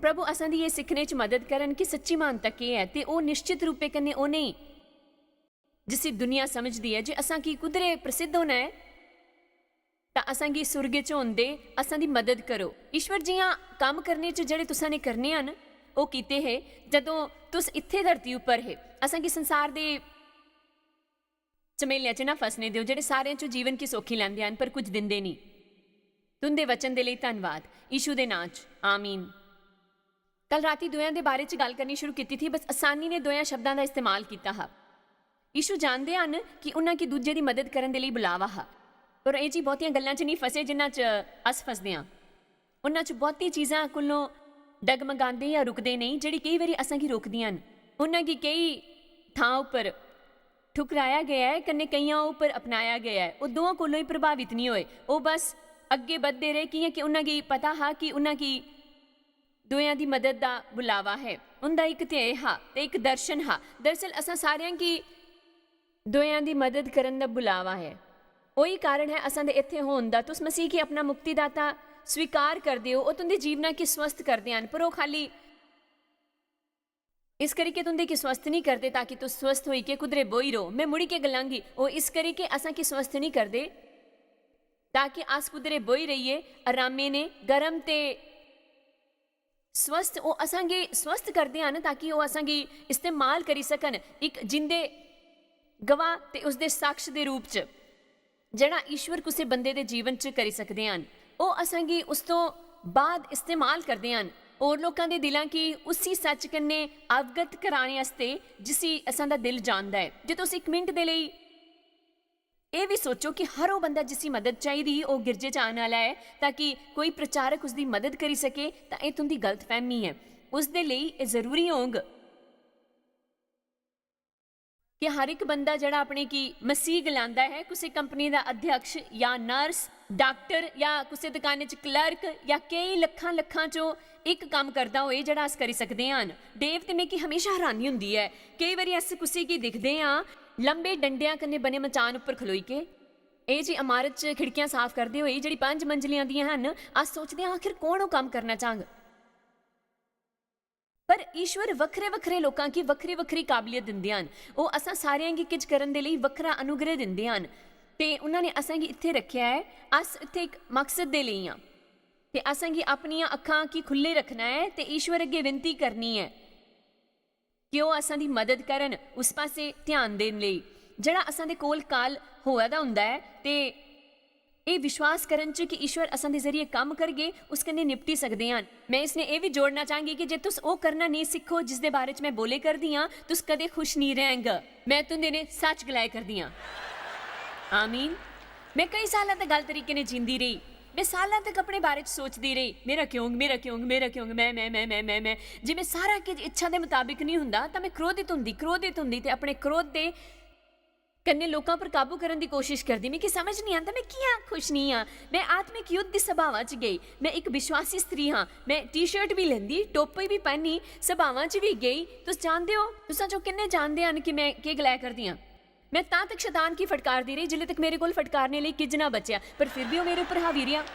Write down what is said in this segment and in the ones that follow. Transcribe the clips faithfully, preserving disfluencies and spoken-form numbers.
प्रभु असां दी एह् सिक्खने च मदद करन कि सच्ची महानता केह् ऐ, ते ओह् निश्चित रूपे कन्नै ओह् नेईं जिसी दुनिया समझदी ऐ जे असां की कुदरे प्रसिद्ध होना ऐ, तां असां गी सुर्ग च होंदे असां दी मदद करो। ईश्वर जि'यां कम्म करने च जेह्ड़े तुसां ने करने हन, ओह् कीते हे जदों तुस इत्थै धरती उप्पर हे। असां गी संसार दे झमेलें च ना फसने देओ, जेह्ड़े सारें च जीवन की सौखी लैंदे हन, पर कुछ दिंदे नेईं। तुंदे वचन दे लेई धन्नवाद। यीशु दे नां च, आमीन। कल राती दोयां दे बारे च गल्ल करनी शुरू कीती थी, बस आसानी ने दोयां शब्दां दा इस्तेमाल कीता हा। यीशु जानदे हन कि उन्हां गी दूजे दी मदद करन दे लेई बुलावा हा, पर एह् जी बहुतियां गल्लां च नेईं फसे जिन्हां च अस फसदे आं। उन्हां च बहुती चीजां कोलों डगमगांदे जां रुकदे नेईं, जेह्ड़ी केई बारी असां गी रोकदियां न। उन्हां गी केई थां उप्पर ठुकराया गेआ ऐ, कन्नै केइयां उप्पर अपनाया गेआ ऐ। ओह् दोआं कोलों ही प्रभावित निं होए। ओह् बस अग्गें बधदे रेह्, कि'यां कि उन्हां गी पता हा कि उन्हां गी दोयां दी मदद दा बुलावा है। उं'दा इक ध्येय हा ते इक दर्शन हा। दरअसल असां सारेआं गी दोयां दी मदद करन दा बुलावा है। ओही कारण है असां दे इत्थै होन दा। तुस मसीह गी अपना मुक्तिदाता स्वीकार करदे ओ, ओह् तुं'दे जीवना गी स्वस्थ करदे हन, पर ओह् खाली इस करी के तुं'दे गी स्वस्थ निं करदे ताकि तुस स्वस्थ होई के कुदरे बोही रहो। में मुड़ी के गलांगी, ओह् इस करी के असां गी स्वस्थ निं करदे ताकि अस कुदरे बोही रहिए, अरामे ने, गर्म ते स्वस्थ, ओह् असां गी स्वस्थ करदे हन ताकि ओह् असां गी इस्तेमाल करी सकन इक जिंदे गवाह ते उसदे साक्ष दे रूप च, जेह्ड़ा ईश्वर कुसै बंदे दे जीवन च करी सकदे हन। ओह् असां गी उस तो बाद इस्तेमाल करदे हन होर लोकां दे दिलां गी उसी सच्च कन्नै अवगत कराने आस्तै जिसी असां दा दिल जानदा ऐ। जे तुस इक मिंट दे लेई एह् बी सोचो कि हर ओह् बंदा जिसी मदद चाहिदी ही, ओह् गिरजे च आने आह्ला ऐ, ताकि कोई प्रचारक उसदी मदद करी सके, तां एह् तुं'दी गलतफैह्मी ऐ। उसदे लेई एह् जरूरी होंग कि हर इक बंदा जेह्ड़ा अपने गी मसीह गलांदा ऐ, कुसै कंपनी दा अध्यक्ष जां नर्स, डाक्टर जां कुसै दकानै च क्लर्क जां केई लक्खां लक्खां चों इक कम्म करदा होए जेह्ड़ा अस करी सकदे हन। डेव, ते मिगी हमेशा हैरानी होंदी ऐ, केई बारी अस कुसै गी दिखदे आं लंबे डंडेआं कन्नै बने मचान उप्पर खलोई के, एह् जी अमारत च खिड़कियां साफ करदे होई जेह्ड़ी पंज मंजलियां दियां हन, अस सोचदे आं आखिर कौन ओह् कम्म करना चाह्ग। पर ईश्वर वक्खरे-वक्खरे लोकां गी वक्खरी-वक्खरी काबलियत दिंदे हन। ओह् असां सारेआं गी किश करन दे लेई वक्खरा अनुग्रह दिंदे हन। ते उन्हां ने असां गी इत्थै रक्खेआ ऐ, अस इत्थै इक मकसद दे लेई आं। ते असां गी अपनियां अक्खां गी खु'ल्ले रक्खना ऐ ते ईश्वर अग्गें विनती करनी ऐ कि ओह् असां दी मदद करन उस पासै ध्यान देन लेई, जेह्ड़ा असां दे कोल काल होआ दा होंदा ऐ। ते एह् विश्वास करन च कि ईश्वर असां दे जरिए कम्म करगे, उस कन्नै निपटी सकदे हन। में इसने एह् बी जोड़ना चाह्गी कि जे तुस ओह् करना नेईं सिक्खो जिसदे बारे च में बोले करदी आं, तुस कदें खुश नेईं रैह्ग। में तुं'दे ने सच गलाए करदी आं। आमीन। में कई सालां तक गलत तरीके ने जींदी रेही। में सालां तक अपने बारे च सोचदी रेही, "मेरा क्यों, मेरा क्यों, मेरा क्यों, मैं, मैं, मैं।" जे में सारा किश इच्छा दे मताबिक नहीं हुंदा, तां में क्रोधित हुंदी, क्रोधित हुंदी ते अपने क्रोध दे कन्नै लोकां पर काबू करन दी कोशिश करदी। मिगी समझ नहीं आंदा, में कि'यां खुश नहीं आं। में आत्मिक युद्ध दी सभावा च गेई। में इक विश्वासी स्त्री हां। में T-shirt भी लेंदी, टोपी भी पहनी, सभावां च भी गेई। तुस जानदे ओ, तुसां चों किन्ने जानदे हन कि में केह् गलाया करदी आं? में तां तक शैतान गी फटकारदी रेही जिल्ले तक मेरे कोल फटकारने लेई किज ना बचेआ, पर फिर भी ओह् मेरे उप्पर हावी रेहा।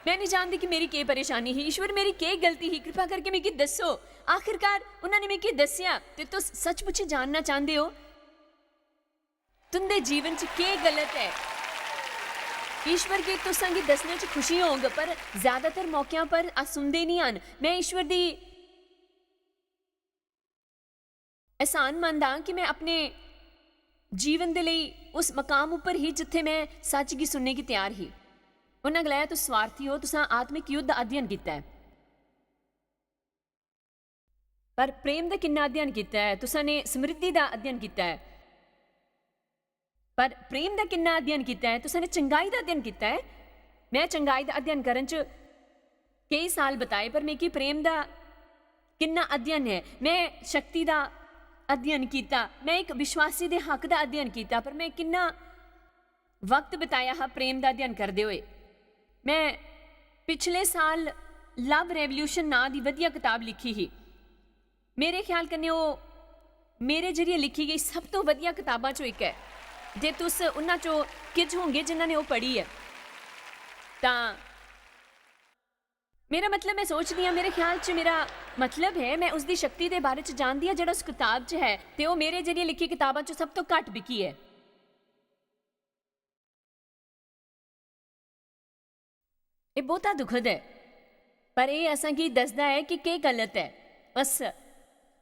में नहीं जानदी कि मेरी केह् परेशानी ही। ईश्वर, मेरी केह् गलती ही? कृपा करके मिगी दस्सो। आखिरकार उन्होंने मिगी दस्सेआ, ते तुस सचमुच ही जानना चांह्दे ओ, तुं'दे जीवन च केह् गलत ऐ? ईश्वर गी तुसां गी दस्सने च खुशी होग, पर ज्यादातर मौकेआं पर अस सुनदे निं हन। में ईश्वर दी एहसानमंद आं कि में अपने जीवन दे लेई उस मकाम उप्पर ही जित्थै में सच्च गी सुनने गी त्यार ही। उन्नै गलाया, "तुस स्वार्थी ओ, तुसां आत्मिक युद्ध दा अध्ययन कीता ऐ, पर प्रेम दा किन्ना अध्ययन कीता ऐ? तुसां ने समृद्धि दा अध्ययन कीता ऐ, पर प्रेम दा किन्ना अध्ययन कीता ऐ? तुसां ने चंगाई दा अध्ययन कीता ऐ?" में चंगाई दा अध्ययन करन च केई साल बताए, पर मिगी प्रेम दा किन्ना अध्ययन ऐ? में शक्ति दा अध्ययन कीता, में इक विश्वासी दे हक दा अध्ययन कीता, पर में किन्ना वक्त बताया हा प्रेम दा अध्ययन करदे होए? में पिछले साल Love Revolution नांऽ दी वधिया कताब लिखी ही। मेरे ख्याल कन्नै ओह् मेरे जरिए लिखी गेई सब तों वधिया कताबां चों इक ऐ। जे तुस उन्हां चों किश होंगे जिन्हां ने ओह् पढ़ी ऐ, तां मेरा मतलब, में सोचदी आं, मेरे ख्याल च मेरा मतलब है, में उसदी शक्ति दे बारे च जानदी आं, जेह्ड़ा उस कताब च है, ते ओह् मेरे जरिए लिखी कताबां च सब तो घट्ट बिकी ऐ। एह् बहुता दुखद ऐ, पर एह् असेंगी दसदा ऐ कि केह् गलत ऐ। बस,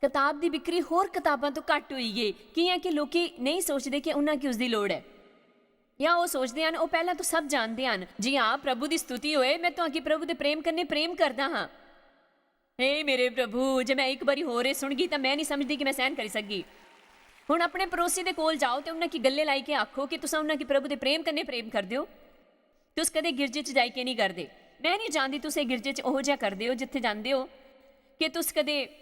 कताब दी बिक्री होर कताबां तो घट्ट होई गेई। कि'यां कि लोकी नेईं सोचदे कि उन्हां गी उसदी लोड़ ऐ। या ओह् सोचदे हन, ओह् पैह्लां तो सब जानदे हन। जी हां, प्रभु दी स्तुति होए, में तुहां गी प्रभु दे प्रेम कन्नै प्रेम करदा हां। हे मेरे प्रभु, जे में इक बारी होर एह् सुनगी, तां में निं समझदी कि में सैह्न करी सकगी। हुन अपने पड़ोसी दे कोल जाओ ते उन्हां गी गल्ले लाई के आखो कि तुसां उन्हां गी प्रभु दे प्रेम कन्नै प्रेम करदे ओ। तुस कदें गिरजे च जाई के निं करदे? में निं जानदी तुस एह् गिरजे च ओहो जेहा करदे ओ जित्थै जांदे ओ। कि तुस कदें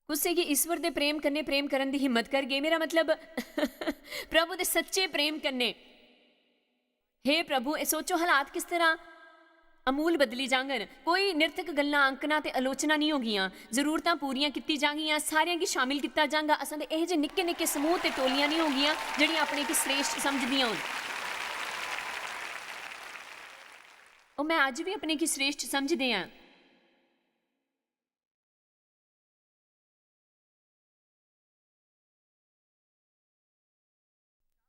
कुसै गी ईश्वर दे प्रेम कन्नै प्रेम करन दी हिम्मत करगे, मेरा मतलब प्रभु दे सच्चे प्रेम कन्नै। हे प्रभु, एह् सोचो, हालात किस तरह अमूल बदली जाङन। कोई निरर्थक गल्लां, आंकना ते आलोचना निं होगियां। जरूरतां पूरियां कीती जागियां, सारेआं गी शामिल कीता जागा। असां दे एह् जे निक्के निक्के समूह ते टोलियां निं होगियां जेह्ड़ियां अपने गी श्रेष्ठ समझदियां होन। ओह्, में अज्ज बी अपने गी श्रेष्ठ समझदे आं।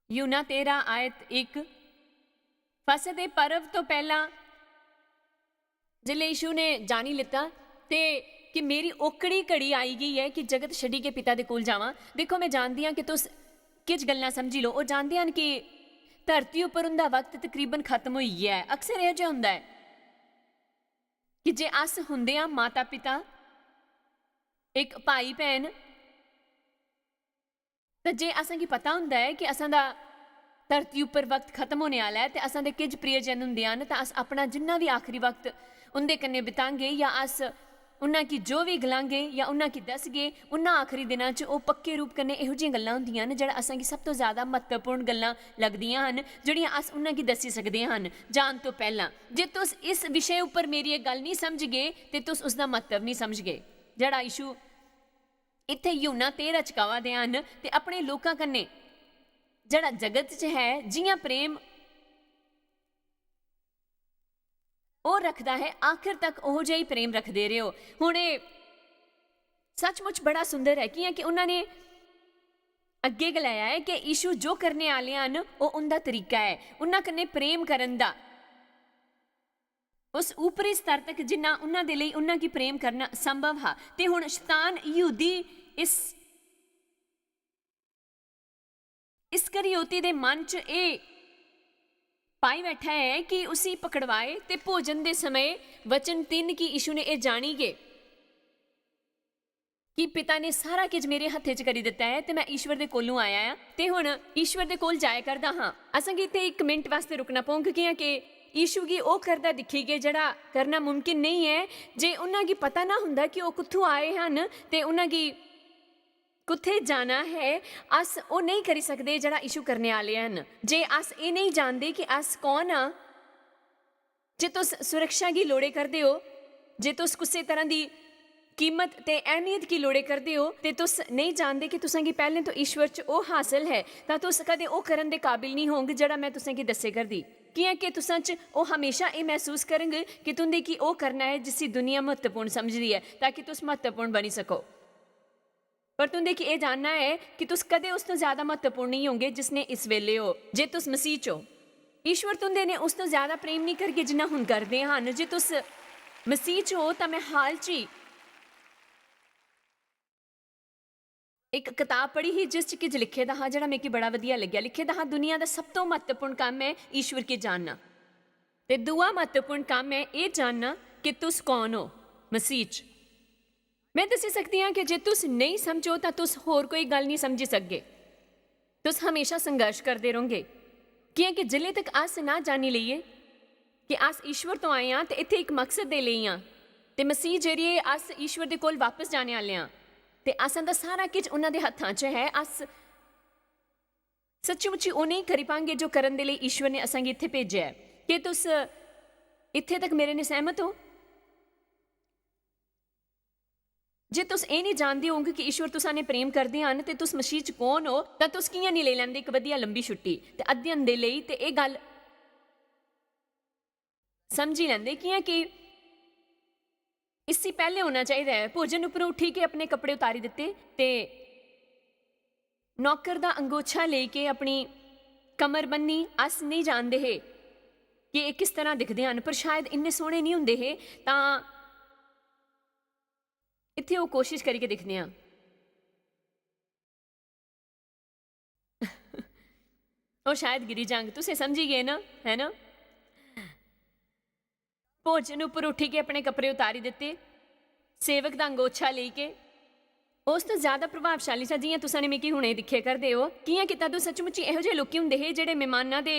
यूहन्ना तेरां आयत इक। फसह दे पर्व तो पैह्लां जिसलै यीशु ने जानी लेता ते कि मेरी ओकड़ी घड़ी आई गई ऐ कि जगत छड्डी के पिता दे कोल जावां। दिक्खो, में जानदी आं कि तुस किश गल्लां समझी लो। ओह् जानदे हन कि धरती उप्पर उं'दा वक्त तकरीबन खत्म होई गेआ ऐ। अक्सर एह् जेहा होंदा ऐ कि जे अस हुंदे आं माता-पिता, इक भाई-भैन, ते जे असेंगी पता होंदा ऐ कि असां दा धरती उप्पर वक्त खत्म होने आह्ला ऐ ते असां दे किश प्रियजन होंदे हन, तां अस अपना जिन्ना बी आखरी वक्त उं'दे कन्नै बितांगे जां अस उन्हां गी जो बी गलांगे जां उन्हां गी दसगे, उन्हां आखरी दिनां च ओह् पक्के रूप कन्नै एहो जिहियां गल्लां होंदियां न जेह्ड़ा असेंगी सब तो ज्यादा म्हत्तवपूर्ण गल्लां लगदियां हन, जेह्ड़ियां अस उन्हां गी दस्सी सकदे हन जान तो पैह्लां। जे तुस इस विशे उप्पर मेरी एह् गल्ल निं समझगे ते तुस उसदा म्हत्तव निं समझगे। जेह्ड़ा यीशु इत्थै यूहन्ना तेरां च कहा दे हन ते अपने लोकां कन्नै जेह्ड़ा जगत च है, जि'यां प्रेम ओह् रखदा है, आखिर तक ओहो जेही प्रेम रखदे रेहो। हुन एह् सचमुच बड़ा सुंदर ऐ, कि'यां कि उन्हां ने अग्गें गलाया ऐ कि यीशु जो करने आह्ले हन, ओह् उं'दा तरीका ऐ, उन्हां कन्नै प्रेम करन दा। उस ऊपरी स्तर तक जिन्ना उन्हां दे लेई उन्हां गी प्रेम करना संभव हा। ते हुन शतान यहूदी इस, इस्करियोती दे मन च एह् पाई बैठा ऐ कि उसी पकड़वाए ते भोजन दे समय वचन तिन्न कि यीशु ने एह् जानी गै कि पिता ने सारा किश मेरे हत्थे च करी दित्ता ऐ ते मैं ईश्वर दे कोलूं आया आं ते हुन ईश्वर दे कोल जाया करदा हां। असेंगी इत्थै इक मिंट वास्तै रुकना पौंग, कि'यां के यीशु गी ओह् करदा दिक्खी गे जेह्ड़ा करना मुमकिन नेईं ऐ। जे उन्हां गी पता ना हुंदा कि ओह् कुत्थूं आए हन ते उन्हां गी कुत्थै जाना ऐ, अस ओह् नेईं करी सकदे जेह्ड़ा यीशु करने आह्ले हन। जे अस एह् नेईं जानदे कि अस कौन आं, जे तुस सुरक्षा गी लोड़े करदे ओ, जे तुस कुसै तरह दी कीमत ते अहमियत गी लोड़े करदे ओ, ते तुस नेईं जानदे कि तुसेंगी पैह्लें तो ईश्वर च ओह् हासल ऐ, तां तुस कदें ओह् करन दे काबिल नेईं होंग जेह्ड़ा मैं तुसेंगी दस्से करदी। कि'यां के तुसां च ओह् हमेशा एह् मसूस करंग कि तुं'दे गी ओह् करना ऐ जिसी दुनिया म्हत्तवपूर्ण समझदी ऐ, ताकि तुस म्हत्तवपूर्ण बनी सको। पर तुं'दे गी एह् जानना ऐ कि तुस कदें उस तों ज्यादा म्हत्तवपूर्ण नेईं होंगे जिसने इस बेल्ले ओ, जे तुस मसीह च ओ। ईश्वर तुं'दे ने उस तों ज्यादा प्रेम नेईं करगे जिन्ना हुन करदे हन। जे तुस मसीह च ओ, तां मैं हाल च ही इक कताब पढ़ी ही जिस च किश लिखे दा हा जेह्ड़ा मिगी बड़ा वधिया लग्गेआ। लिखे दा हा, "दुनिया दा सब तों म्हत्तवपूर्ण कम्म ऐ ईश्वर गी जानना, ते दूआ म्हत्तवपूर्ण कम्म ऐ एह् जानना कि तुस कौन ओ मसीह च।" मैं दस्सी सकदी आं कि जे तुस नेईं समझो, तां तुस होर कोई गल्ल नेईं समझी सकगे। तुस हमेशा संघर्ष करदे रौह्गे, कि'यां कि जिल्ले तक अस ना जानी लेइये कि अस ईश्वर तो आए आं ते इत्थे इक मकसद दे लेई आं, ते मसीह जरिए अस ईश्वर दे कोल वापस जाने आह्ले आं, ते असां दा सारा किश उन्हां दे हत्थां च ऐ। अस सच्ची मुच्ची ओह् नेईं करी पांगे जो करन दे लेई ईश्वर ने असांगी इत्थे भेजेआ ऐ। केह् तुस इत्थे तक मेरे ने सैह्मत ओ? जे तुस एह् नेईं जानदे होंग कि ईश्वर तुसां ने प्रेम करदे हन ते तुस मसीह च कौन ओ, तां तुस कि'यां नेईं लेई लैंदे इक वधिया लंबी छुट्टी ते अध्ययन दे लेई ते एह् गल्ल समझी लैंदे, कि'यां कि इसी पैह्ले होना चाहिदा ऐ। भोजन उप्परों उट्ठी के अपने कपड़े उतारी दित्ते ते नौकर दा अंगोछा लेई के अपनी कमर बन्नी। अस नेईं जानदे हे कि एह् किस तरह दिखदे हन, पर शायद इन्ने सोह्ने निं होंदे हे, तां इत्थै ओह् कोशिश करियै दिखदे आं। ओह् शायद गिरी जांग, तुसें समझी गे ना, है ना? भोजन उप्पर उट्ठी के अपने कपड़े उतारी दित्ते, सेवक दा अंगोछा लेई के। उस तो ज्यादा प्रभावशाली सा, जियां तुसां ने मिगी हुने दिक्खे करदे ओ, कियां कीता? तुस सचमुच एहो जेह् लोकी हुंदे हे जेह्ड़े मेहमानां दे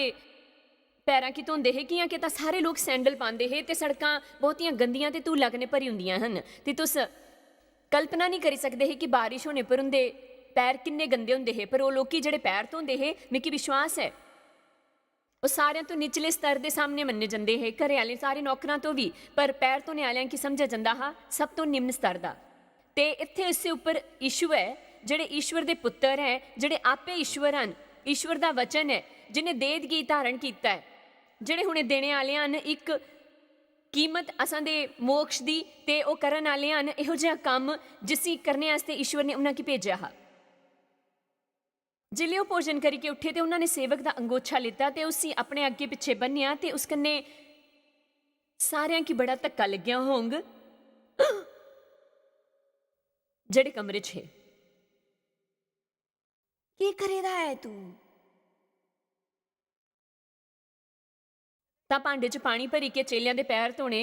पैरां की धोंदे हे, कियां कीता? सारे लोक सैंडल पांदे हे ते सड़कां बहुतियां गंदियां ते धूला कन्नै भरी हुंदियां हन। ते तुस कल्पना निं करी सकदे हे कि बारिश होने पर उं'दे पैर किन्ने गंदे होंदे हे, पर ओह् लोकी जेह्ड़े पैर धोंदे हे, मिगी विश्वास ऐ, ओह् सारेआं तो निचले स्तर दे सामने मन्ने जंदे हे, घरै आह्लें, सारे नौकरां तो बी, पर पैर धोने आह्लेआं गी समझेआ जंदा हा सब तो निम्न स्तर दा। ते इत्थै इसदे उप्पर यीशु ऐ, जेह्ड़े ईश्वर दे पुत्तर ऐ, जेह्ड़े आपे ईश्वर हन, ईश्वर दा वचन ऐ, जिन्हें देद गी धारण कीता ऐ, जेह्ड़े हुने देने आह्ले हन इक कीमत असां दे मोक्ष दी, ते ओह् करन आह्ले हन एहो जेहा कम्म जिसी करने आस्तै ईश्वर ने उन्हां गी भेजेआ हा। जिसलै ओह् भोजन करियै उट्ठे ते उन्हां ने सेवक दा अंगोछा लेता ते उसी अपने अग्गें पिच्छें बन्नेआ ते उस कन्नै सारेआं गी बड़ा धक्का लग्गेआ होंग जेह्ड़े कमरे च हे। "केह् करे दा ऐ तू?" तां भांडे च पानी भरी के चेलेआं दे पैर धोने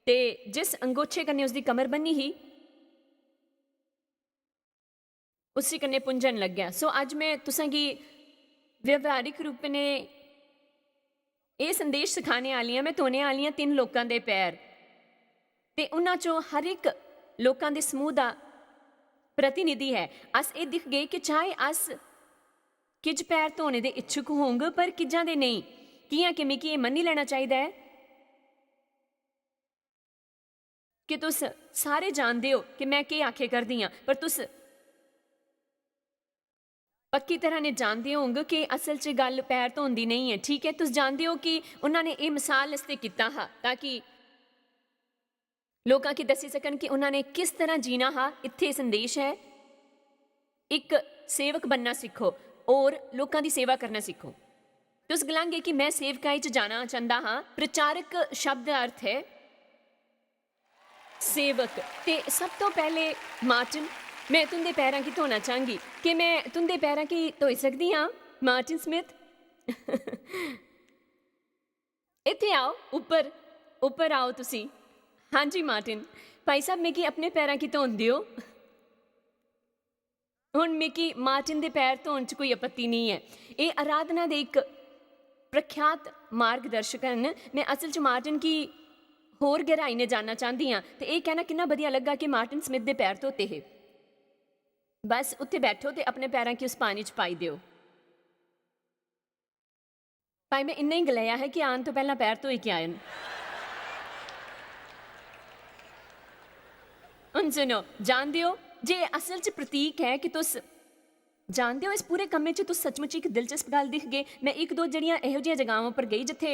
ते जिस अंगोछे कन्नै उसदी कमर बन्नी ही, उसी कन्नै पुंजन लग्गेआ। सो अज्ज में तुसें गी व्यवहारिक रूप कन्नै एह् संदेश सखाने आह्ली आं, में धोने आह्ली आं तिन्न लोकां दे पैर। ते उन्हां चों हर इक लोकां दे समूह दा प्रतिनिधि ऐ। अस एह् दिखगे कि चाहे अस किज पैर धोने दे इच्छुक होंग, पर किज्जां दे नेईं। कि'यां कि मिगी एह् मन्नी लैना चाहिदा ऐ कि तुस सारे जानदे ओ कि में केह् आखे करदी आं, पर तुस पक्की तरह ने जानदे होंग कि असल च गल्ल पैर धोन दी नेईं ऐ, ठीक ऐ? तुस जानदे ओ कि उन्हां ने एह् मसाल इसदे कीता हा, ताकि लोकां गी दस्सी सकन कि उन्हां ने किस तरह जीना हा। इत्थै संदेश ऐ, इक सेवक बनना सिक्खो और लोकां दी सेवा करना सिक्खो। तुस गलांगे कि मैं सेवकाई च जाना चांह्दा हां। प्रचारक शब्द दा अर्थ ऐ सेवक। ते सब तो पैह्ले, मार्टिन, मैं तुं'दे पैरां गी धोना चांह्गी। केह् मैं तुं'दे पैरां गी धोई सकदी आं, मार्टिन स्मिथ? इत्थै आओ, उप्पर, उप्पर आओ तुसी। हां जी, मार्टिन। भाई साहब, मिगी अपने पैरां गी धोन देओ। हुन मिगी मार्टिन दे पैर धोन च कोई आपत्ति नेईं ऐ। एह् आराधना दे इक प्रख्यात मार्गदर्शक हन। में असल च मार्टिन गी होर गैह्राई ने जानना चांह्दी आं ते एह् कैह्ना किन्ना बधिया लग्गा कि मार्टिन स्मिथ दे पैर धोते हे। बस उत्थै बैठो ते अपने पैरां गी उस पानी च पाई देओ। भाई, में इन्ना ही गलाया है कि आन तो पैह्लां पैर धोई के आए न। हुन सुनो, जानदे ओ जे एह् असल च प्रतीक ऐ कि तुस जानदे ओ, इस पूरे कम्मै च तुस सचमुच इक दिलचस्प गल्ल दिखगे। में इक दो जेह्ड़ियां एहो जेहियां जगहां उप्पर गेई जित्थै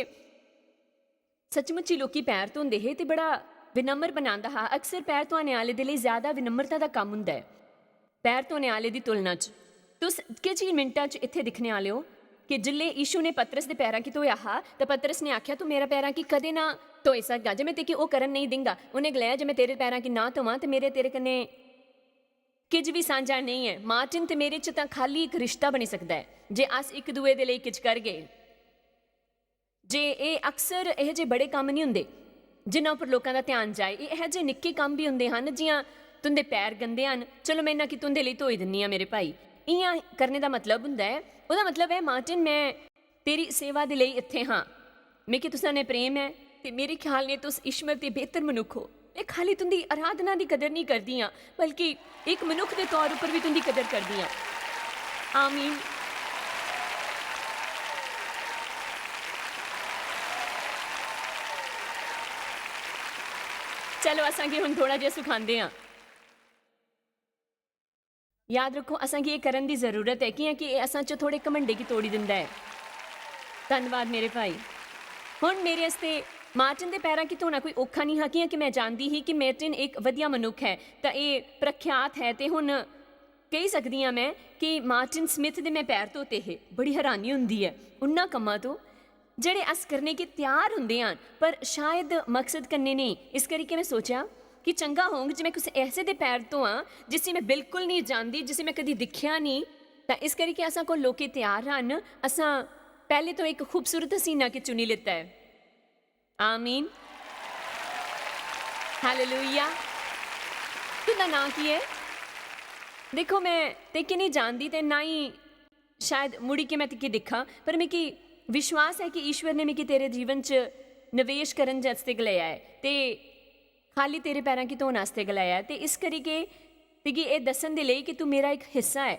सचमुच ही लोकी पैर धोंदे हे ते बड़ा विनम्र बनांदा हा। अक्सर पैर धोआने आह्ले दे लेई ज्यादा विनम्रता दा कम्म हुंदा ऐ पैर धोने आह्ले दी तुलना च। तुस किश ही मिंटां च इत्थै दिक्खने आह्ले ओ कि जिसलै यीशु ने पतरस दे पैरां गी धोया हा, तां पतरस ने आखेआ, "तू मेरा पैरां गी कदें ना धोई सकगा, जे में तेकी ओह् करन नेईं दिंगा।" उ'नें गलाया, "जे में तेरे पैरां गी ना धोवां, ते मेरे तेरे कन्नै किश बी सांझा नेईं ऐ।" मार्टिन, ते मेरे च तां खाल्ली इक रिश्ता बनी सकदा ऐ, जे अस इक दुए दे लेई किश करगे। जे एह् अक्सर एह् जे बड़े कम्म निं हुंदे जिन्ना उप्पर लोकां दा ध्यान जाए। एह् एह् जे निक्के कम्म बी हुंदे हन, जि'यां तुं'दे पैर गंदे हन, चलो, में इन्ना कि तुं'दे लेई धोई दिन्नी आं, मेरे भाई। इ'यां करने दा मतलब हुंदा ऐ, ओह्दा मतलब ऐ, "मार्टिन, में तेरी सेवा दे लेई इत्थै हां, मिगी तुसां ने प्रेम ऐ, ते मेरे ख्याल ने तुस ईश्वर दे बेहतर मनुक्ख ओ। में खाल्ली तुं'दी आराधना दी कदर निं करदी आं, बल्कि इक मनुक्ख दे तौर उप्पर बी तुं'दी कदर करदी आं।" आमीन। चलो, असां गी हुन थोड़ा जेहा सखांदे आं। याद रक्खो, असां गी एह् करन दी जरूरत ऐ, कि'यां कि एह् असां च थोड़े घमंडे गी तोड़ी दिंदा ऐ। धन्नवाद, मेरे भाई। हुन मेरे आस्तै मार्टिन दे पैरां गी धोना कोई औखा निं हा, कि'यां कि में जानदी ही कि मार्टिन इक बधिया मनुक्ख ऐ, तां एह् प्रख्यात ऐ। ते हुन कही सकदी आं में कि मार्टिन स्मिथ दे में पैर धोते हे। बड़ी हैरानी होंदी ऐ उन्ना कम्मा तो, जेह्ड़े अस करने गी त्यार होंदे आं, पर शायद मकसद कन्नै नेईं। इस करियै में सोचेआ कि चंगा होंग जे में कुसै ऐसे दे पैर धोआं जिसी में बिल्कुल नेईं जानदी, जिसी में कदी दिक्खेआ नेईं। तां इस करियै असां कोल लोकें त्यार हन, असां पैह्ले तो इक खूबसूरत हसीना गी चुनी लैता ऐ। आमीन। हालेलुया। तुं'दा नांऽ की ऐ? दिक्खो, में ते कि नेईं जानदी ते ना ही शायद मुड़ी के में तिकी दिक्खां, पर मिगी विश्वास ऐ कि ईश्वर ने मिगी तेरे जीवन च निवेश करन आस्तै गलाया ऐ ते खाली तेरे पैरां गी धोन आस्तै गलाया ऐ। ते इस करी के तिगी एह् दस्सन दे लेई कि तू मेरा इक हिस्सा ऐ।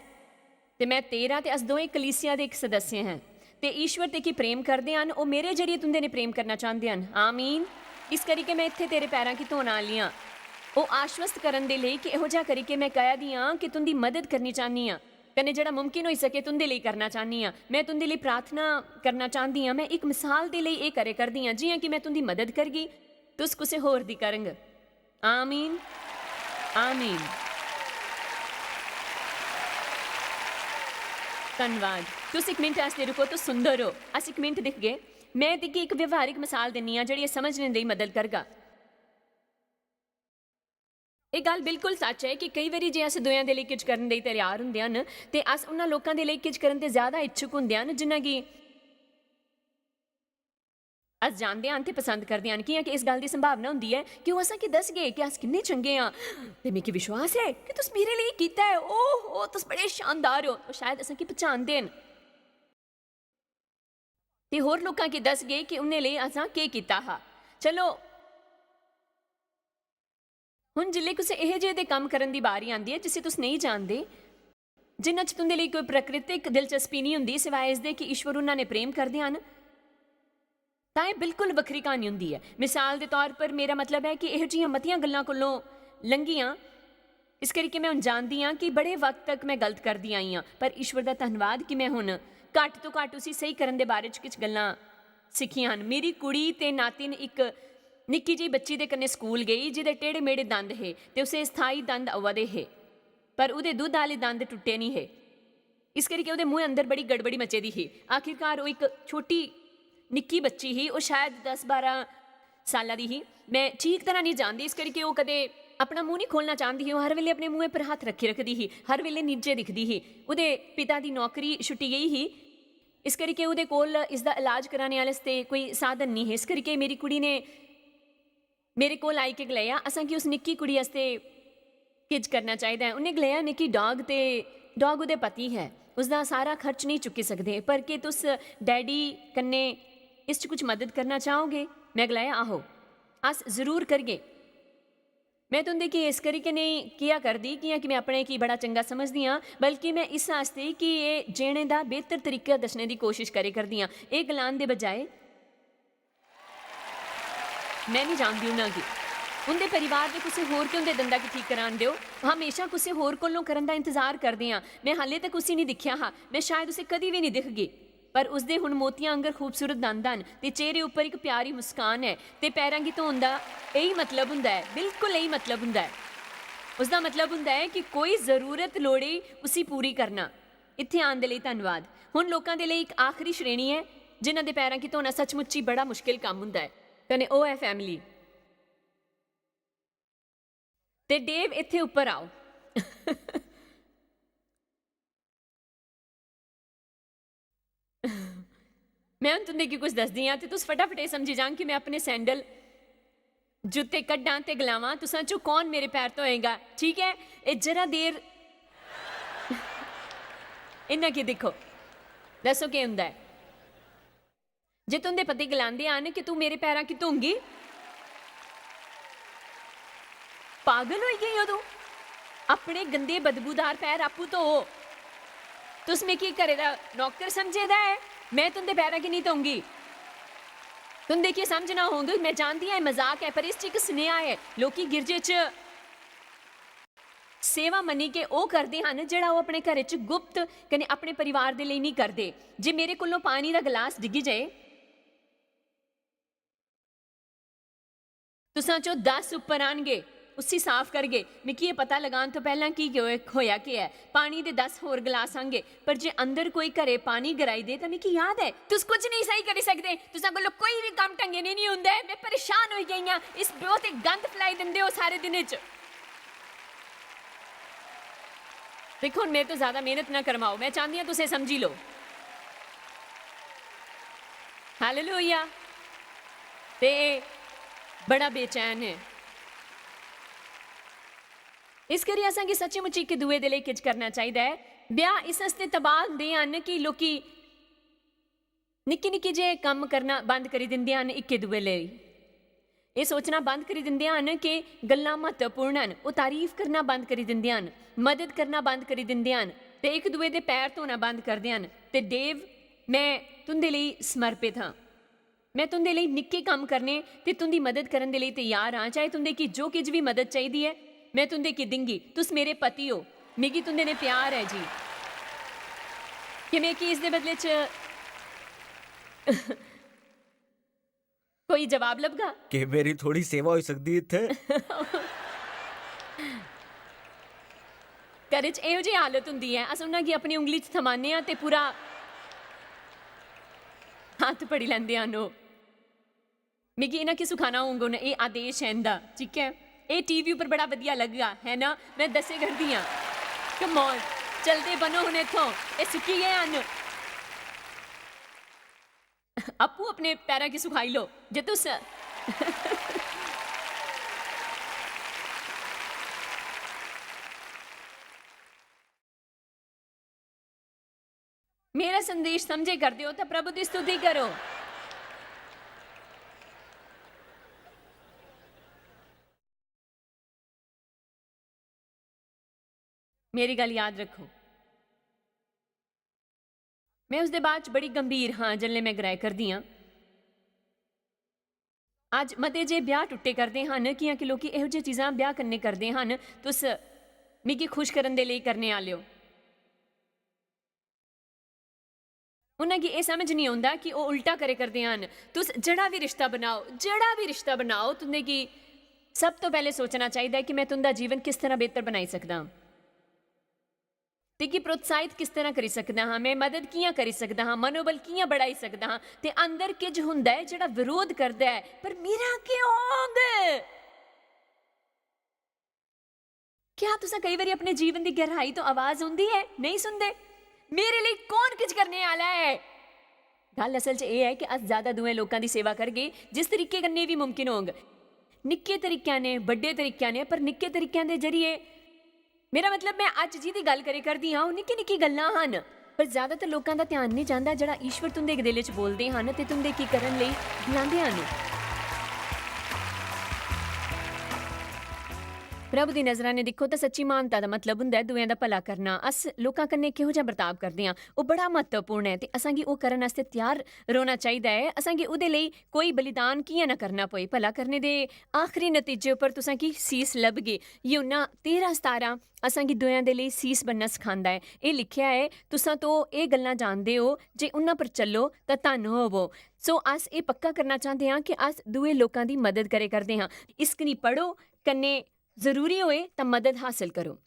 ते में तेरा ते अस दोएं कलीसिया दे इक सदस्य हैं। ते ईश्वर ते की प्रेम करदे हन, ओह् मेरे जरिए तुं'दे ने प्रेम करना चांह्दे हन। आमीन। इस करी के में इत्थै तेरे पैरां गी धोना आह्ली आं। ओह् आश्वस्त करन दे लेई कि एहो जेहा करी के में कहा दी आं कि तुं'दी मदद करनी चाह्न्नी आं, कन्नै जेह्ड़ा मुमकिन होई सके तुं'दे लेई करना चाह्न्नी आं। में तुं'दे लेई प्रार्थना करना चांह्दी आं। में इक मिसाल दे लेई एह् करे करदी आं, जि'यां कि में तुं'दी मदद करगी, तुस कुसै होर दी करंग। आमीन। आमीन। धन्नवाद। तुस इक मिनट आस्तै रुको, तुस सुंदर हो। अस इक मिनट दिखगे। में तिगी इक व्यवहारिक मिसाल दिन्नी आं, जेह्ड़ी एह् समझने लेई मदद करगा। एह् गल्ल बिल्कुल सच्च ऐ कि केई बारी जे अस दुएं दे लेई किश करन लेई त्यार होंदे हन, ते अस उन्हां लोकां दे लेई किश करन ते ज्यादा इच्छुक होंदे हन, जिन्ना कि अस जानदे हन ते पसंद करदे हन, कि'यां कि इस गल्ल दी संभावना होंदी ऐ कि ओह् असें गी दसगे कि अस किन्ने चंगे आं। ते मिगी विश्वास ऐ कि तुस मेरे लेई कीता ऐ, ओह्, ओह्, तुस बड़े शानदार ओ। ओह् शायद असें गी पछानदे न। ते होर लोकां गी दसगे कि उ'नें लेई असां केह् कीता हा। चलो, हुन जिसलै कुसै एहो जेह् दे कम्म करन दी बारी आंदी ऐ जिसी तुस नेईं जानदे, जिन्ना च तुं'दे लेई कोई प्राकृतिक दिलचस्पी नेईं होंदी, सिवाए इसदे कि ईश्वर उन्हां ने प्रेम करदे हन, तां एह् बिल्कुल बक्खरी क्हानी होंदी ऐ। मिसाल दे तौर पर, मेरा मतलब ऐ कि एहो जिहियां मतियां गल्लां कोलों लंघियां, इस करियै में हुन जानदी आं कि बड़े वक्त तक में गलत करदी आई आं, पर ईश्वर दा धन्नवाद कि में हुन घट्ट तो घट्ट उसी स्हेई करन दे बारे च किश गल्लां सिक्खियां हन। मेरी कुड़ी ते नातिन इक निक्की जेही बच्ची दे कन्नै स्कूल गेई, जेह्दे टेढ़े-मेढ़े दंद हे ते उसे स्थाई दंद आवा दे हे, पर ओह्दे दुद्ध आह्ले दंद टुट्टे निं हे। इस करियै ओह्दे मुंहै अंदर बड़ी गड़बड़ी मची दी ही। आखिरकार ओह् इक छोटी निक्की बच्ची ही, ओह् शायद दस बारां साल्ला दी ही। में ठीक तरह निं जानदी, इस करियै ओह् कदें अपना मूंह निं खोलना चांह्दी ही। ओह् हर बेल्लै अपने मुंहै पर हत्थ रक्खी रखदी ही, हर बेल्लै नीचे दिखदी ही। ओह्दे पिता दी नौकरी छुट्टी गेई ही, इस करियै ओह्दे कोल इसदा इलाज कराने आह्ले आस्तै कोई साधन निं हे। इस करियै मेरी कुड़ी ने मेरे कोल आई के गलाया, "असें गी उस निक्की कुड़ी आस्तै किश करना चाहिदा ऐ।" उ'न्नै गलाया, "मिगी डॉग ते, डॉग ओह्दे पति ऐ, उसदा सारा खर्च नेईं चुक्की सकदे, पर केह् तुस डैडी कन्नै इस च कुछ मदद करना चाहोगे?" में गलाया, "आहो, अस जरूर करगे।" में तुं'दे गी इस करी के नेईं किया करदी, कि'यां कि में अपने गी बड़ा चंगा समझदी आं, बल्कि में इस आस्तै कि एह् जीने दा बेहतर तरीका दस्सने दी कोशश करै करदी आं। एह् गलान दे बजाए में निं जानदी उ'नें गी। उं'दे परिवार दे कुसै होर गै उं'दे दंदा गी ठीक करान देओ। ओह् म्हेशां कुसै होर कोलों करन दा इंतजार करदे आं। में हाले तक उसी निं दिक्खेआ हा। में शायद उसी कदी बी निं दिखगी। पर उसदे हुन मोतियां आंगर खूबसूरत दंद हन ते चेहरे उप्पर इक प्यारी मुस्कान ऐ ते पैरां गी धोन दा एही मतलब हुंदा ऐ, बिल्कुल एही मतलब हुंदा ऐ। उसदा मतलब हुंदा ऐ कि कोई जरूरत लोड़े उसी पूरी करना। इत्थै आन दे लेई धन्नवाद। हुन लोकां दे लेई इक आखरी श्रेणी ऐ, जिन्हां दे पैरां गी धोना सचमुच ही बड़ा मुश्किल कम्म हुंदा ऐ। कन्नै ओह् ऐ फैमिली। ते डेव, इत्थै उप्पर आओ। में हुन तुं'दे गी कुछ दसदी आं ते तुस फटाफट एह् समझी जांग कि में अपने सैंडल, जूते कड्ढां ते गलावां, "तुसां चों कौन मेरे पैर धोएगा?" ठीक ऐ, एह् जरा देर इन्ना की दिक्खो, दस्सो केह् हुंदा ऐ। जे तुं'दे पति गलांदे हन कि "तूं मेरे पैरां की धोंगी?" पागल होई गेई ओ तूं? अपने गंदे बदबूदार पैर आपूं धो। तुस मिगी घरै दा नौकर समझे दा ऐ? में तुं'दे पैरां की निं धोंगी। तुं'दे की समझना होंग, में जानदी आं एह् मजाक ऐ, पर इस च इक सनेहा ऐ। लोकी गिरजे च सेवा मन्नी के ओह् करदे हन जेह्ड़ा ओह् अपने घरै च गुप्त कन्नै अपने परिवार दे लेई निं करदे। जे मेरे कोलों पानी दा गलास डिग्गी जाए, तुसां चो दस उप्पर आनगे, उसी साफ करगे। मिगी एह् पता लगान तो पैह्लां कि होए-, होएआ केह् ऐ। पानी दे दस होर गलास आंगे, पर जे अंदर कोई घरै पानी गराई दे, तां मिगी याद ऐ, तुस कुछ नेईं स्हेई करी सकदे। तुसां कोला कोई बी कम्म ढंगे नै नेईं होंदा ऐ। में परेशान होई गेई आं। इस ब्योह् ते गंद फलाई दिंदे ओ सारे दिनें च। दिक्खो, हून मेरे तो ज्यादा मेहनत ना करवाओ। में चांह्दी आं तुसें समझी लो। हालेलुया। ते एह् बड़ा बेचैन ऐ। इस करियै असेंगी सच्ची मुच्ची इक दुए दे लेई किश करना चाहिदा ऐ। ब्याह् इस आस्तै तबाह होंदे हन कि लोकी निक्के निक्के जे कम्म करना बंद करी दिंदे हन इक्के दुए लेई। एह् सोचना बंद करी दिंदे हन कि गल्लां म्हत्तवपूर्ण हन, ओह् तारीफ करना बंद करी दिंदे हन, मदद करना बंद करी दिंदे हन ते इक दुए दे पैर धोना बंद करदे हन। ते डेव, में तुं'दे लेई समर्पित हां। में तुं'दे लेई निक्के कम्म करने ते तुं'दी मदद करन दे लेई त्यार आं, चाहे तुं'दे गी जो किश बी मदद चाहिदी ऐ, में तुं'दे गी दिंगी। तुस मेरे पति ओ, मिगी तुं'दे ने प्यार ऐ जी। कि में की इसदे बदले च कोई जवाब लभगा? कि मेरी थोड़ी सेवा होई सकदी इत्थै? घरै च एहो जेही हालत होंदी ऐ, अस उ'नें गी अपनी उंगली च थमाने आं ते पूरा हत्थ फड़ी लैंदे हन ओह्। मिगी इ'नें की सखाना होंग, हून एह् आदेश ऐ इं'दा, ठीक ऐ? एह् टीवी उप्पर बड़ा बधिया लग्गगा, है ना? में दस्से करदी आं। Come on, चलदे बनो हून इत्थों, एह् सुक्की गे हन। आपूं अपने पैरां गी सुखाई लो। जे तुस मेरा संदेश समझे करदे ओ, तां प्रभु दी स्तुति करो। मेरी गल्ल याद रक्खो। में उसदे बाद च बड़ी गंभीर हां, जिसलै में ग्राह् करदी आं। अज्ज मते जे ब्याह् टुट्टे करदे हन, कि'यां कि लोकी एहो जेही चीजां ब्याह् कन्नै करदे हन, तुस मिगी खुश करन दे लेई करने आह्ले ओ। उ'नें गी एह् समझ निं औंदा कि ओह् उल्टा करे करदे हन। तुस जेह्ड़ा बी रिश्ता बनाओ, जेह्ड़ा बी रिश्ता बनाओ, तुं'दे गी सब तो पैह्लें सोचना चाहिदा ऐ कि में तुं'दा जीवन किस तरह बेहतर बनाई सकदा आं। ते गी प्रोत्साहित किस तरह करी सकदा हां, में मदद कि'यां करी सकदा हां, मनोबल कि'यां बढ़ाई सकदा हां। ते अंदर किश हुंदा ऐ जेह्ड़ा विरोध करदा ऐ, "पर मेरा केह् होग?" क्या तुसें केई बारी अपने जीवन दी गैहराई तो आवाज सुनदी ऐ? नेईं सुनदे? "मेरे लेई कौन किश करने आह्ला ऐ?" गल्ल असल च एह् ऐ कि अस ज्यादा दुएं लोकां दी सेवा करगे, जिस तरीके कन्नै बी मुमकिन होग, निक्के तरीकेआं ने, बड्डे तरीकेआं ने, पर निक्के तरीकेआं दे जरिए, मेरा मतलब, में अज्ज जि'दी गल्ल करे करदी आं, ओह् निक्की निक्की गल्लां हन, पर ज्यादातर लोकां दा ध्यान नेईं जंदा जेह्ड़ा ईश्वर तुं'दे दिलै च बोलदे हन ते तुं'दे की करन लेई गलांदे हन। प्रभु दी नजरा ने दिक्खो तां सच्ची महानता दा मतलब हुंदा ऐ दुएं दा भला करना। अस लोकां कन्नै किहो जेहा बर्ताव करदे आं, ओह् बड़ा म्हत्तवपूर्ण ऐ ते असांगी ओह् करन आस्तै त्यार रौह्ना चाहिदा ऐ। असांगी ओह्दे लेई कोई बलिदान कि'यां ना करना पवै। भला करने दे आखरी नतीजे उप्पर तुसेंगी सीस लभगी। यूहन्ना तेरां सतारां असांगी दुएं दे लेई सीस बनना सखांदा ऐ। एह् लिखेआ ऐ, "तुसां तो एह् गल्लां जानदे ओ जे उन्हां पर चलो तां धन्न होवो।" सो अस एह् पक्का करना चांह्दे आं कि अस दुए लोकां दी मदद करे करदे हां। इस कनी पढ़ो, कन्नै जरूरी होए तां मदद हासल करो।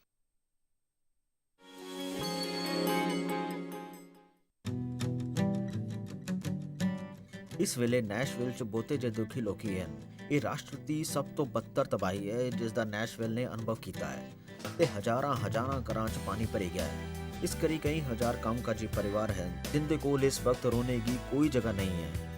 इस वेले नैशविल च बहुते जे दुखी लोकी हन। एह् राश्ट्र दी सब तो बदतर तबाही ऐ जिसदा नैशविल ने अनुभव कीता ऐ। ते हजारां हजारां घरां च पानी भरी गेआ ऐ। इस करी केई हजार कम्मकाजी परिवार हन जिंदे कोल इस वक्त रौह्ने गी कोई जगह नेईं ऐ।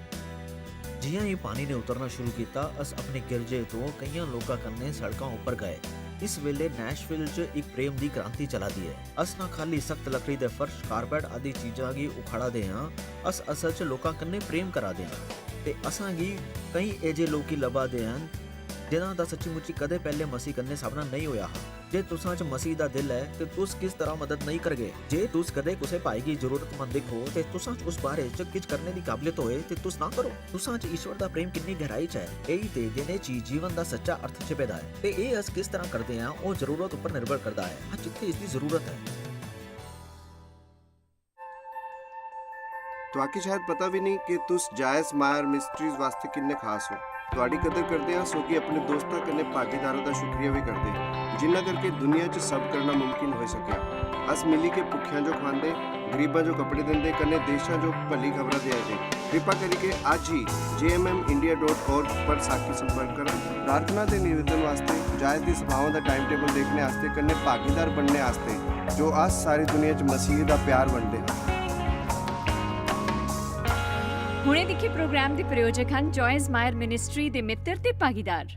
जि'यां ही पानी ने उतरना शुरू कीता, अस अपने गिरजे तो केइयां लोकां कन्नै सड़कां उप्पर गए। इस वेले नैशविल च इक प्रेम दी क्रांति चला दी ऐ। अस ना खाली सख्त लकड़ी दे फर्श, कारपेट आदि चीजां गी उखाड़ा दे आं, अस असल च लोकां कन्नै प्रेम करा दे आं। ते असां गी केई एजे लोकी लब्भा दे हन जिन्हां दा सच्ची मुच्ची कदें पैह्ले मसीह कन्नै सामना नेईं होया हा। जे तुसां च मसीह दा दिल ऐ ते तुस किस तरह मदद नेईं करगे? जे तुस कदें कुसै भाई गी जरूरतमंद दिक्खो ते तुसां च उस बारे च किश करने दी काबलियत होए ते तुस ना करो। तुसां च ईश्वर दा प्रेम किन्नी गैहराई च ऐ, एही ते दिनै च जीवन दा सच्चा अर्थ छिपे दा ऐ। ते एह् अस किस तरह करदे आं, ओह् जरूरत उप्पर निर्भर करदा ऐ। अस जित्थै इसदी जरूरत ऐ। तुआकी शायद पता भी नहीं कि तुस जायस मायर मिस्ट्रीज वास्ते किन्ने खास हो। ਤੁਹਾਡੀ ਕਦਰ ਕਰਦੇ ਹਾਂ, ਸੋ ਕਿ ਆਪਣੇ ਦੋਸਤਾਂ ਕਨੇ ਭਾਗੀਦਾਰਾਂ ਦਾ ਸ਼ੁਕਰੀਆ ਵੀ ਕਰਦੇ ਹਾਂ, ਜਿਨ੍ਹਾਂ ਕਰਕੇ ਦੁਨੀਆ 'ਚ ਸਭ ਕਰਨਾ ਮੁਮਕਿਨ ਹੋ ਸਕਿਆ। ਅਸ ਮਿਲੀ ਕੇ ਭੁੱਖਿਆਂ ਜੋ ਖਵਾਉਂਦੇ, ਗਰੀਬਾਂ ਜੋ ਕੱਪੜੇ ਦਿੰਦੇ, ਕਨੇ ਦੇਸ਼ਾਂ ਜੋ ਭਲੀ ਖਬਰਾਂ ਦੇ ਆਦੇ। ਕਿਰਪਾ ਕਰਕੇ ਅੱਜ ਹੀ J M M India dot org पर साखी संपर्क करें। प्रार्थना ਦੇ निवेदन वास्ते, जायज दी सभाओं ਦਾ टाइम टेबल देखने वास्ते, कने भागीदार बनने वास्ते, जो अस सारी दुनिया 'ਚ मसीह दा प्यार बनते हैं। ਹੁਣੇ ਦੇਖੇ ਪ੍ਰੋਗਰਾਮ ਦੇ ਪ੍ਰਯੋਜਕ ਹਨ ਜੋਇਸ ਮਾਇਰ ਮਿਨਿਸਟਰੀ ਦੇ ਮਿੱਤਰ ਤੇ ਭਾਗੀਦਾਰ।